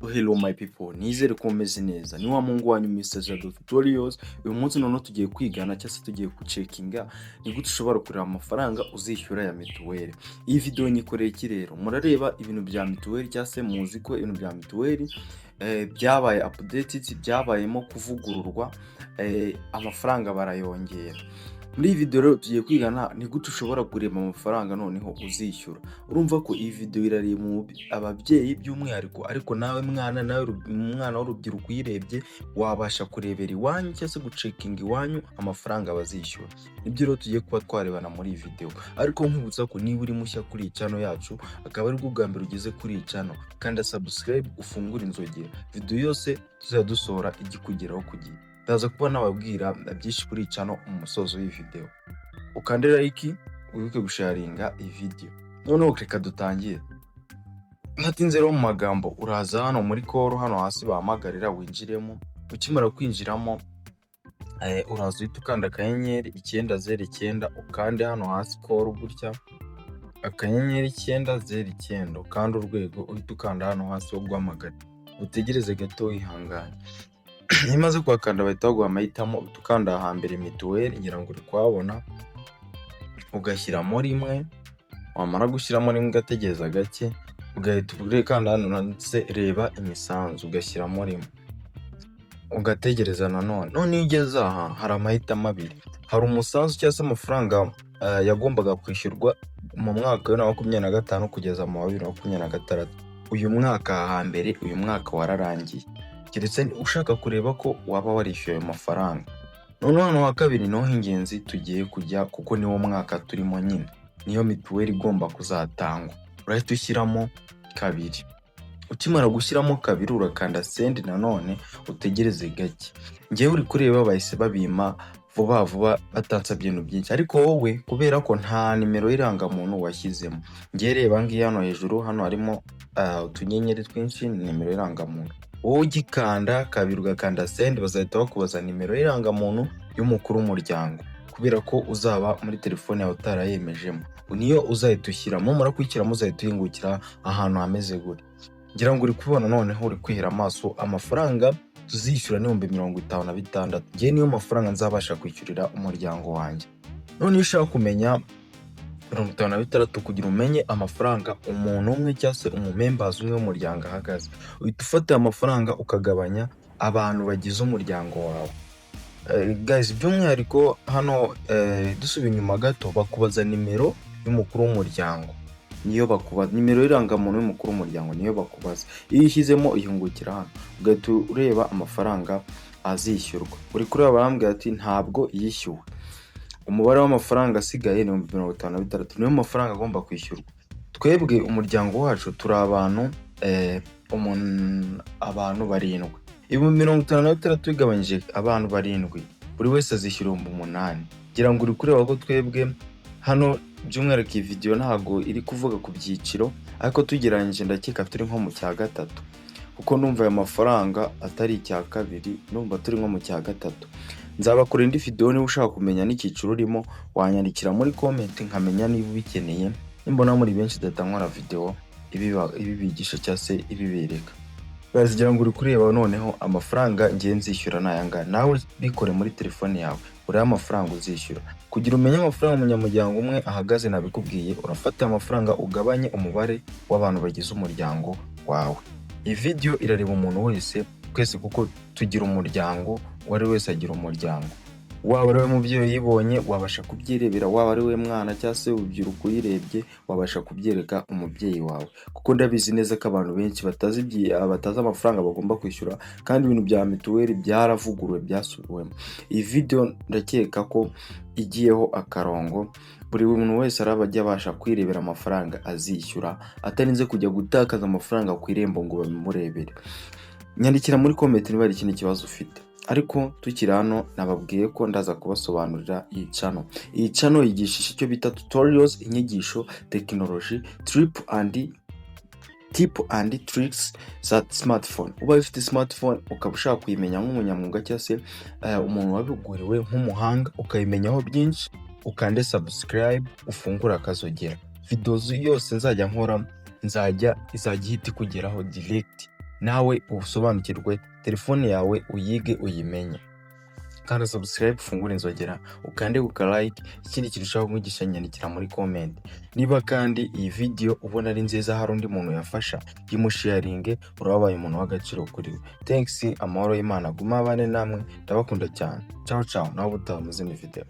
Hello my people, nizere ko mumeze neza. Ni wa muhungu wanyu Mr Jado Tutorials. Uyu munsi noneho tugiye kwigana cyangwa se tugiye gucekinga ni gute ushobora kureba amafaranga uzishyura ya mituweli. Iyi video nyikoreye iki rero? Murareba ibintu bya mituweli cyangwa se muzi ko ibintu bya mituweli byabaye updated, byabayemo kuvugururwa, amafaranga barayongera. Muri iyi video rero tugiye kwigana ni gute ushobora kureba amafaranga noneho uzishyura. Urumva ko iyi video irareba ababyeyi by'umwihariko, ariko nawe mwana, nawe umwana w'urubyiruko uyirebye wabasha kurebera iwanyu cyangwa se gucekinga iwanyu amafaranga bazishyura. Nibyo rero tugiye kuba twarebana muri iyi video. Ariko nkwibutsa ko niba uri mushya kuri iyi channel yacu, akaba aribwo bwa mbere ugeze kuri iyi channel, kanda subscribe, ufungure inzogera. Video yose tuzajya dusohora ijye ikugeraho ku gihe. Ndaza kuba nababwira byinshi kuri iyi channel mu musozo w'iyi video. Ukande like, wibuke gusharinga iyi video. Noneho reka dutangire. Ntatinze rero mu magambo, uraza hano muri call, hano hasi bahamagarira, winjiremo. Ukimara kwinjiramo, uraza uhita ukanda *909, ukande hano hasi call gutya, *909, ukande urwego, uhita ukanda hano hasi ho guhamagara. Utegereze gato wihanganye. Iyo umaze kuhakanda bahita baguha amahitamo, uhita ukanda ahambere mituweli, ngira ngo uri kuhabona, ugashyiramo rimwe, wamara gushyiramo rimwe ugategereza gake, ugahita ukanda hano handitse reba imisanzu, ugashyiramo rimwe, ugategereza nanone. None iyo ugeze aha hari amahitamo abiri: hari umusanzu cyangwa se amafaranga yagombaga kwishyurwa mu mwaka wa 2025 kugeza mu wa 2026. Uyu mwaka hambere, uyu mwaka wararangiye, keretse ushaka kureba ko waba warishyuye ayo mafaranga. Noneho hano ha kabiri niho h'ingenzi tugiye kujya, kuko niwo mwaka turimo nyine, niyo mituweli igomba kuzatangwa. Urahita ushyiramo kabiri. Ukimara gushyiramo kabiri urakanda send nanone, utegereze gake. Njyewe uri kureba bahise babimpa vuba vuba batansabye ibintu byinshi, ariko wowe kubera ko nta nimero y'irangamuntu washyizemo, njyewe reba ngiyi hano hejuru, hano harimo utunyenyeri twinshi, ni nimero y'irangamuntu. Wowe ugikanda kabiri ugakanda send, bazahita bakubaza nimero y'irangamuntu y'umukuru w'umuryango. Kubera ko uzaba muri telefone yawe utarayemejemo, niyo uzahita ushyiramo. Numara kuyishyiramo uzahita uhingukira ahantu hameze gutya. Ngira ngo uri kubibona. Noneho uri kwihera amaso, amafaranga tuzishyura ni 56,000. Njyewe niyo mafaranga nzabasha kwishyurira umuryango wanjye. None iyo ushaka kumenya 56, kugira umenye amafaranga umuntu umwe cyangwa se umumembazi umwe w'umuryango ahagaze, uhita ufata aya mafaranga ukagabanya abantu bagize umuryango wawe. Guys, by'umwihariko hano dusubiye inyuma gato, bakubaza nimero y'umukuru w'umuryango, niyo bakubaza. Nimero y'irangamuntu y'umukuru w'umuryango niyo bakubaza. Iyo uyishyizemo ihingukira hano, ugahita ureba amafaranga azishyurwa. Uri kureba barambwira ati ntabwo yishyuwe, umubare w'amafaranga asigaye ni 56,000, niyo mafaranga agomba kwishyurwa. Twebwe umuryango wacu turi abantu abantu barindwi. 56,000 bigabanyije abantu barindwi, buri wese azishyura 8,000. Ngira ngo uri kureba ko twebwe hano by'umwihariko iyi video ntabwo iri kuvuga ku byiciro, ariko tugereranyije ndakeka turi nko mu cya gatatu, kuko numva aya mafaranga atari icya kabiri, numva turi nko mu cya gatatu. Nzabakora indi video. Niba ushaka kumenya n'icyiciro urimo, wanyandikira muri comment nkamenya niba ubikeneye. Nimbona muri benshi ndahita nkora video ibibigisha cyangwa se ibibereka. Bazigira ngo uri kureba. Noneho amafaranga ngiye nzishyura ni aya ngaya. Nawe bikore muri telefone yawe, urebe amafaranga uzishyura. Kugira umenye amafaranga umunyamuryango umwe ahagaze, nabikubwiye, urafata amafaranga ugabanye umubare w'abantu bagize umuryango wawe. Iyi video irareba umuntu wese, twese, kuko tugira umuryango, uwo ari we wese agira umuryango. Waba ari we mubyeyi uyibonye wabasha kubyirebera, waba ari we mwana cyangwa se urubyiruko uyirebye wabasha kubyereka umubyeyi wawe, kuko ndabizi neza ko abantu benshi batazi amafaranga bagomba kwishyura, kandi ibintu bya mituweli byaravuguruwe, byasubiwemo. Iyi video ndakeka ko igiyeho akarongo, buri muntu wese araba ajya abasha kwirebera amafaranga azishyura, atarinze kujya gutakaza amafaranga ku Irembo ngo babimurebere. Nyandikira muri comment niba hari ikindi kibazo ufite. Ariko tukiri hano, nababwiye ko ndaza kubasobanurira iyi channel. Iyi channel yigisha icyo bita tutorials, inyigisho, tekinoloji, trip and tip and tricks za smartphone. Ubaye ufite smartphone ukaba ushaka kuyimenya nk'umunyamwuga cyangwa se umuntu wabihuguriwe nk'umuhanga, ukayimenyaho byinshi, ukande subscribe, ufungure akazogera. Video yose nzajya nkora nzajya izajya ihita ikugeraho direct. Nawe usobanukirwe telefone yawe, uyige, uyimenye. Kanda subscribe, ufungure inzogera, ukande ku like. Ikindi kintu ushaka kumwigisha, nyandikira muri comment. Niba kandi iyi video ubona ari nziza, hari undi muntu yafasha, yimusharinge, urabaye umuntu w'agaciro kuri we. Thanks, amahoro y'Imana guma abane namwe, ndabakunda cyane. Ciao ciao, nawe ubutaha mu zindi video.